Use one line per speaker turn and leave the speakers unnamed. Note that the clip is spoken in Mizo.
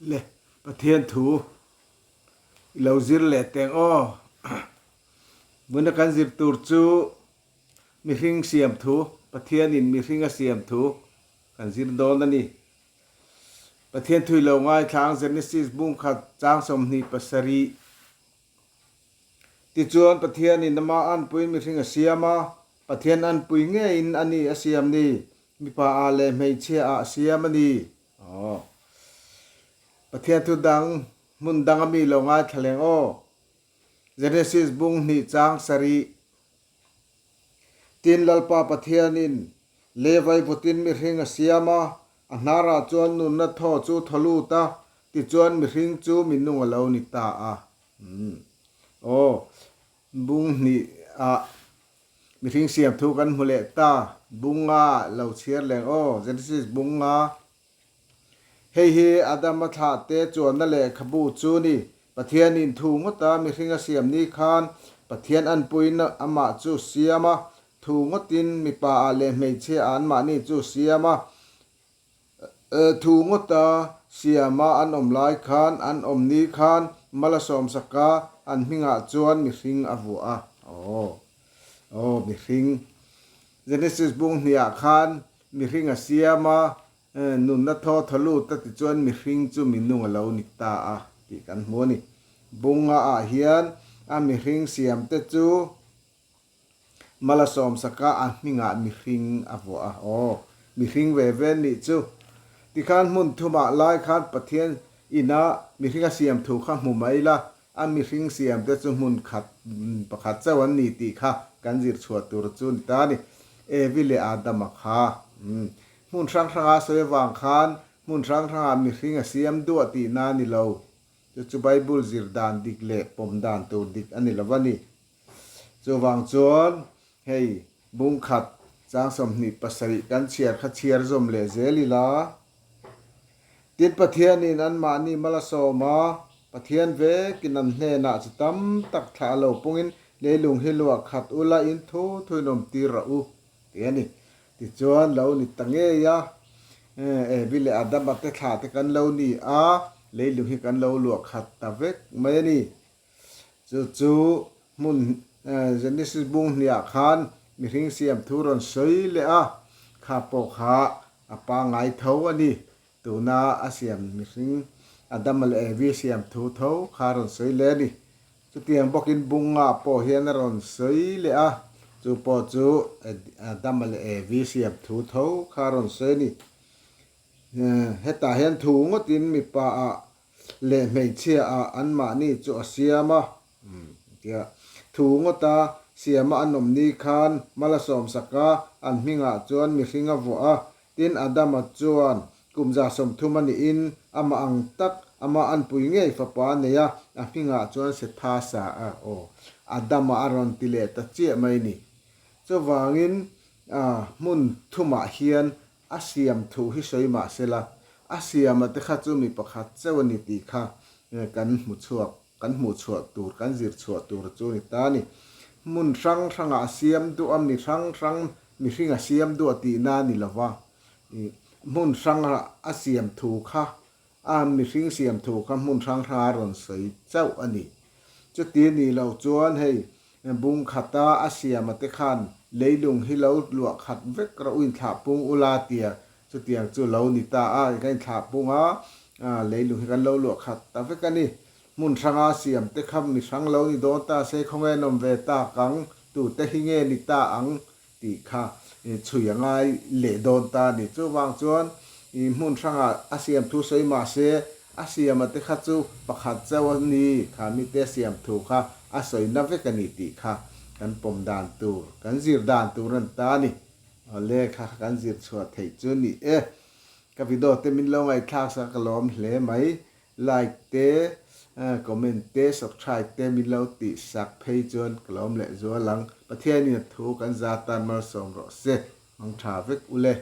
Le Pathian thu i lo zir leh teng aw. Vuna kan zir tur chu mihring siam thu, Pathianin mihring a siam thu kan zir dawn a ni. Pathian thu i lo ngaithla ang Genesis bungkhat chang 27. Tichuan Pathianin ama anpui mihring a siam a, Pathian anpui ngeiin a ni a siam ni, mipa ah leh hmeichhia ah a siam a ni. Aw. Pathian thu dang hmun dang a mi lo ngaithla leng aw. Genesis bung hnih chang sarih. Tin Lalpa Pathianin Levi vutin mihring a siam a, a hnarah chuan nunna thaw chu thaw lut a, tichuan mihring chu minung a lo ni ta a. Umm. Aw, bung hnih ah mihring siam thu kan hmu leh ta. Bunga lo chhiar leng aw, Genesis bunga. Hei hi Adama thlah te chuanna lehkhabu chu ni. Pathianin thu ngawta mihring a siam ni khan Pathian anpuiin amah chu siam a, thu ngawtin mipa ah leh hmeichhia ah anmahni chu siam a. Thu ngawta siama an awm lai khan an awm ni khan mal a sawmsak a, an hmingah chuan mihring a vuah a. Aw, aw mihring. Genesis bung hniah khan mihring a siam a, nunna thaw thaw lut a tichuan mihring chu minung a lo ni ta a tih kan hmu a ni. Bunga ah hian a mihring siam te chu Mal a sawmsak a, a hmingah mihring a vuah a. Aw, mihring ve ve nih chu. Tikhan hmun thumah lai khan Pathian ina mihring a siam thu kha hmu mai la, a mihring siam te chu hmun khat pakhat chauh an ni tih kha kan zir chhuah tur chu ni ta a ni. Evi leh Adama kha hmun hrang hranga sawi avang khan hmun hrang hrangah mihring a siam duah tihna a ni lo. Chu chu Bible zir dan dik leh pawm dan tur dik a ni lo a ni. Chuvang chuan hei bung khat chang 27 kan chhiar kha chhiar zawm leh zel ila. Tin Pathianin anmahni mal a sawm a, Pathian vekin an hnenah chi tam tak thlah a lo pungin leilung hi luah khat ula in thu thuin awm tir rawh u ti a ni. Tichuan lo ni ta ngei a, Evi leh Adama te thlah te kan lo ni a, leilung hi kan lo luah khat ta vek mai a ni. Chu chu hmun Genesis bung hniah khan mihring siam thu rawn sawi leh a, kha pawh kha a pangngai tho a ni. Tuna a siam mihring Adama leh Evi siam thu tho kha a rawn sawi leh a ni. Chutiang bawkin bunga pawh hian a rawn sawi leh a, chu pawh chu Adama leh Evi siam thu tho kha a rawn sawi a ni. Hetah hian thu ngawtin mipa ah leh hmeichhia ah anmahni chu a siam a, tia thu ngawta siama an awm ni khan mal a sawmsak a, an hmingah chuan mihring a vuah a. Tin, Adama chuan kum 30 a nihin amah ang tak, amah anpui ngei fapa a nei a, a hmingah chuan Setha sa a, aw, Adama a rawn ti leh ta chiah mai ni. Chuvangin, hmun thumah hian A siam thu hi sawi mah sela, a siama te kha chu mi pakhat chauh a ni tih kha kan hmu chhuak, kan hmuh chhuah tur, kan zir chhuah tur chu a ni ta a ni. Hmun hrang hrangah a siam duh a, mi hrang hrang mihring a siam duh a tihna a ni lo va, hmun hranga a siam thu kha, a mihring siam thu kha hmun hrang hranga rawn sawi chauh a ni. Chuti nih loh chuan hei Bung khata a siama te khan leilung hi lo luah khat vek rawh u inthlah pung ula tia chutiang chu lo ni ta a, kan inthlah pung a, leilung hi kan lo luah khat ta vek a ni. Hmun hranga siam te kha mi hrang lo ni dawn ta se khawnge an awm ve tak ang, tute hi nge ni ta ang tih kha chhui a ngai leh dawn ta a ni. Chuvang chuan hmun hrangah a siam thu sawi mah se, a siama te kha chu pakhat chauh a ni, kha mite a siam thu kha a sawi na vek a ni tih kha kan pawm dan tur, kan zir dan tur a ni ta a ni. Awle, kha kha kan zir chhuah theih chu a ni e. Ka video te min lo ngaihthlak sak a ka lawm hle mai. Like te, comment te, subscribe te min lo tih sak phei chuan ka lawm leh zual ang. Pathianin a thu kan za tan malsawm rawh se. Hmang tha vek ule.